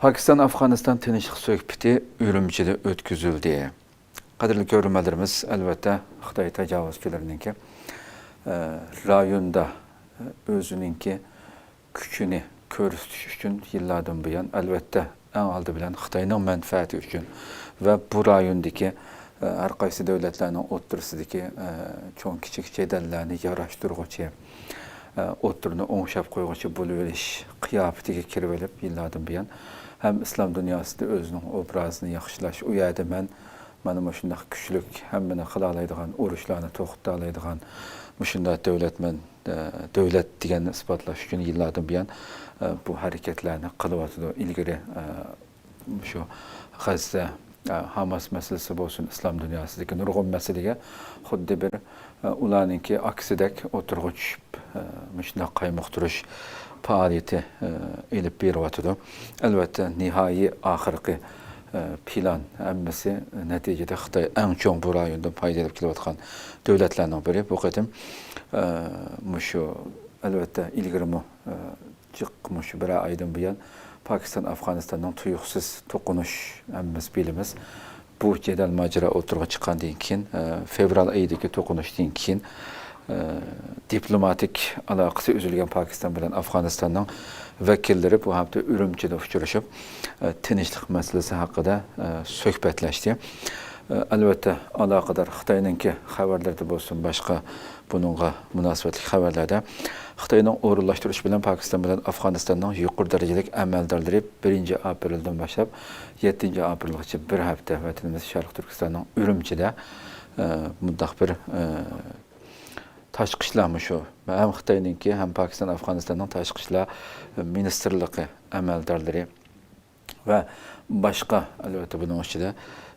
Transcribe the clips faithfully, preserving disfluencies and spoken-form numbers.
پاكىستان-ئافغانىستان تىنچلىق سۆھبىتى ئۈرۈمچىدە ئۆتكۈزۈلدى. قەدىرلىك كۆرۈرمەنلىرىمىز، ئەلۋەتتە، خىتاي تاجاۋۇزچىلىرىنىڭكى، ئە، رايوندا، ئە، ئۆزىنىڭكى كۈچىنى كۆرسىتىش ئۈچۈن يىللاردىن بۇيان، ئەلۋەتتە، ئەڭ ئالدى بىلەن خىتاينىڭ مەنپەئەتى ئۈچۈن ۋە بۇ رايوندىكى، ئە، ھەر قايسى دۆلەتلەرنىڭ ئوتتۇرىسىدىكى، ئە، چوڭ كىچىك جېدەللەرنى ياراشتۇرغۇچى، ئە، ئوتتۇرىنى ئوڭشاپ قويغۇچى بولۇۋېلىش قىياپىتىگە كىرىۋېلىپ، يىللاردىن بۇيان ھەم ئىسلام دۇنياسىدا ئۆزىنىڭ ئوبرازىنى ياخشىلاش، ئۇ يەردە مەن مانا مۇشۇنداق كۈچلۈك، ھەممىنى قىلالايدىغان، ئۇرۇشلارنى توختىتالايدىغان مۇشۇنداق دۆلەتمەن، ئە، دۆلەت دېگەننى ئىسپاتلاش ئۈچۈن يىللاردىن بۇيان، ئە، بۇ ھەرىكەتلەرنى قىلىۋاتىدۇ. ئىلگىرى، ئە، شۇ غەززە، ئە، ھاماس مەسىلىسى بولسۇن، ئىسلام دۇنياسىدىكى نۇرغۇن مەسىلىگە خۇددى بىر، ئە، ئۇلارنىڭكى ئاكىسىدەك ئوتتۇرىغا چۈشۈپ، ئە، مۇشۇنداق قايمۇقتۇرۇش پائالىيىتى، ئە، ئېلىپ بېرىۋاتىدۇ. ئەلۋەتتە، نىھايىي ئاخىرقى، ئە، پىلان ھەممىسى نەتىجىدە خىتاي ئەڭ چوڭ بۇ رايوندىن پايدا ئېلىپ كېلىۋاتقان دۆلەتلەرنىڭ بىرى. بۇ قېتىم، ئە، مۇشۇ، ئەلۋەتتە، ئىلگىرىمۇ، ئە، جىق مۇشۇ بىرەر ئايدىن بۇيان پاكىستان-ئافغانىستاننىڭ تۇيۇقسىز توقۇنۇش، ھەممىمىز بىلىمىز. بۇ جېدەل ماجىرا ئوتتۇرىغا چىققاندىن كېيىن، ئە، فېۋرال ئېيىدىكى توقۇنۇشتىن كېيىن، ئە، دىپلوماتىك ئالاقىسى ئۈزۈلگەن پاكىستان بىلەن ئافغانىستاننىڭ ۋەكىللىرى بۇ ھەپتە ئۈرۈمچىدە ئۇچرىشىپ، ئە، تىنچلىق مەسىلىسى ھەققىدە، ئە، سۆھبەتلەشتى. ئە، ئەلۋەتتە، ئالاقىدار خىتاينىڭكى خەۋەرلىرىدە بولسۇن، باشقا بۇنىڭغا مۇناسىۋەتلىك خەۋەرلەردە خىتاينىڭ ئورۇنلاشتۇرۇشى بىلەن پاكىستان بىلەن ئافغانىستاننىڭ يۇقىرى دەرىجىلىك ئەمەلدارلىرى بىرىنچى ئاپرېلدىن باشلاپ يەتتىنچى ئاپرېلغىچە بىر ھەپتە ۋەتىنىمىز شەرقىي تۈركىستاننىڭ ئۈرۈمچىدە، ئە، مۇنداق بىر، ئە، تاشقى ئىشلار مۇشۇ ھەم خىتاينىڭكى، ھەم پاكىستان، ئافغانىستاننىڭ تاشقى ئىشلار مىنىستىرلىقى ئەمەلدارلىرى ۋە باشقا، ئەلۋەتتە، بۇنىڭ ئىچىدە،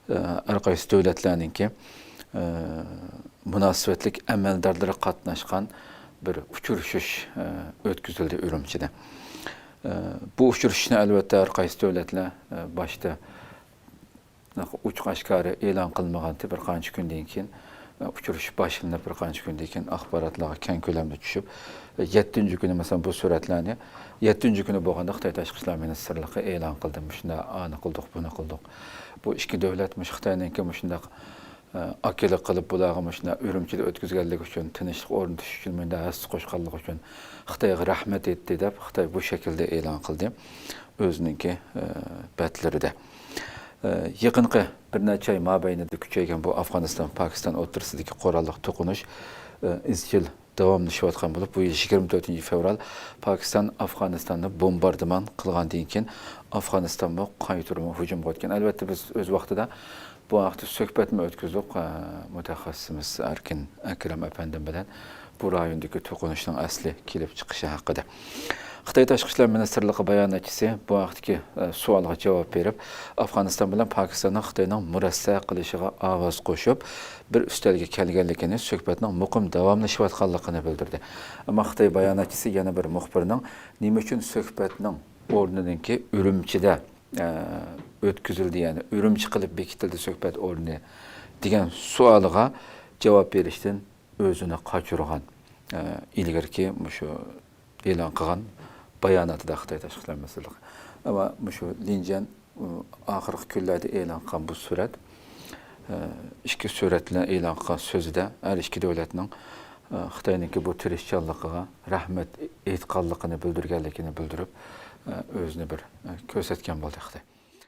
ئە، ھەر قايسى دۆلەتلەرنىڭكى، ئە، مۇناسىۋەتلىك ئەمەلدارلىرى قاتناشقان بىر ئۇچرىشىش، ئە، ئۆتكۈزۈلدى ئۈرۈمچىدە. ئە، بۇ ئۇچرىشىشنى، ئەلۋەتتە، ھەر قايسى دۆلەتلەر، ئە، باشتا ئوچۇق ئاشكارا ئېلان قىلمىغانتى بىر قانچە كۈندىن كېيىن، ئۇچرىشىش باشلىنىپ بىر قانچە كۈندىن كېيىن ئاخباراتلارغا كەڭ كۆلەمدە چۈشۈپ، يەتتىنچى كۈنى، مەسىلەن، بۇ سۈرەتلەرنى يەتتىنچى كۈنى بولغاندا خىتاي تاشقى ئىشلار مىنىستىرلىقى ئېلان قىلدى، مۇشۇنداق ئانى قىلدۇق، بۇنى قىلدۇق. بۇ ئىككى دۆلەت مۇشۇ خىتاينىڭكى مۇشۇنداق، ئە، ئاكىلىق قىلىپ، بۇلارغا مۇشۇنداق ئۈرۈمچىدە ئۆتكۈزگەنلىكى ئۈچۈن، تىنچلىق ئورنىتىش ئۈچۈن مۇنداق ھەسسە قوشقانلىقى ئۈچۈن خىتايغا رەھمەت ئېيتتى، دەپ خىتاي بۇ شەكىلدە ئېلان قىلدى ئۆزىنىڭكى، ئە، بەتلىرىدە. ئە، يېقىنقى بىر نەچچە ئاي مابەينىدە كۈچەيگەن بۇ ئافغانىستان-پاكىستان ئوتتۇرىسىدىكى قوراللىق توقۇنۇش، ئە، ئىزچىل داۋاملىشىۋاتقان بولۇپ، بۇ يىل يىگىرمە تۆتىنچى فېۋرال پاكىستان ئافغانىستاننى بومباردىمان قىلغاندىن كېيىن، ئافغانىستانمۇ قايتۇرما ھۇجۇمغا ئۆتكەن. ئەلۋەتتە، بىز ئۆز ۋاقتىدا بۇ ھەقتە سۆھبەتمۇ ئۆتكۈزدۇق، ئە، مۇتەخەسسىسىمىز ئەركىن ئەكرەم ئەپەندىم بىلەن. بۇ رايوندىكى توقۇنۇشنىڭ ئەسلى كېلىپ چىقىشى ھەققىدە. خىتاي تاشقى ئىشلار مىنىستىرلىقى باياناتچىسى بۇ ھەقتىكى، ئە، سوئالغا جاۋاب بېرىپ، ئافغانىستان بىلەن پاكىستاننىڭ خىتاينىڭ مۇرەسسە قىلىشىغا ئاۋاز قوشۇپ، بىر ئۈستەلگە كەلگەنلىكىنى، سۆھبەتنىڭ مۇقىم داۋاملىشىۋاتقانلىقىنى بىلدۈردى. ئەمما خىتاي باياناتچىسى يەنە بىر مۇخبىرنىڭ نېمە ئۈچۈن سۆھبەتنىڭ ئورنىدىنكى ئۈرۈمچىدە، ئە، ئۆتكۈزۈلدى، يەنى ئۈرۈمچى قىلىپ بېكىتىلدى سۆھبەت ئورنى دېگەن سوئالىغا جاۋاب بېرىشتىن ئۆزىنى قاچۇرغان، ئە، ئىلگىرىكى مۇشۇ ئېلان قىلغان باياناتىدا خىتاي تاشقى ئىشلار مىنىستىرلىقى. ئەمما مۇشۇ لىن جيەن، ئۇ، ئاخىرقى كۈنلەردە ئېلان قىلغان بۇ سۈرەت، ئە، ئىككى سۈرەت بىلەن ئېلان قىلغان سۆزىدە ھەر ئىككى دۆلەتنىڭ، ئە، خىتاينىڭكى بۇ تىرىشچانلىقىغا رەھمەت ئېيتقانلىقىنى بىلدۈرگەنلىكىنى بىلدۈرۈپ، ئە، ئۆزىنى بىر، ئە، كۆرسەتكەن بولدى خىتاي.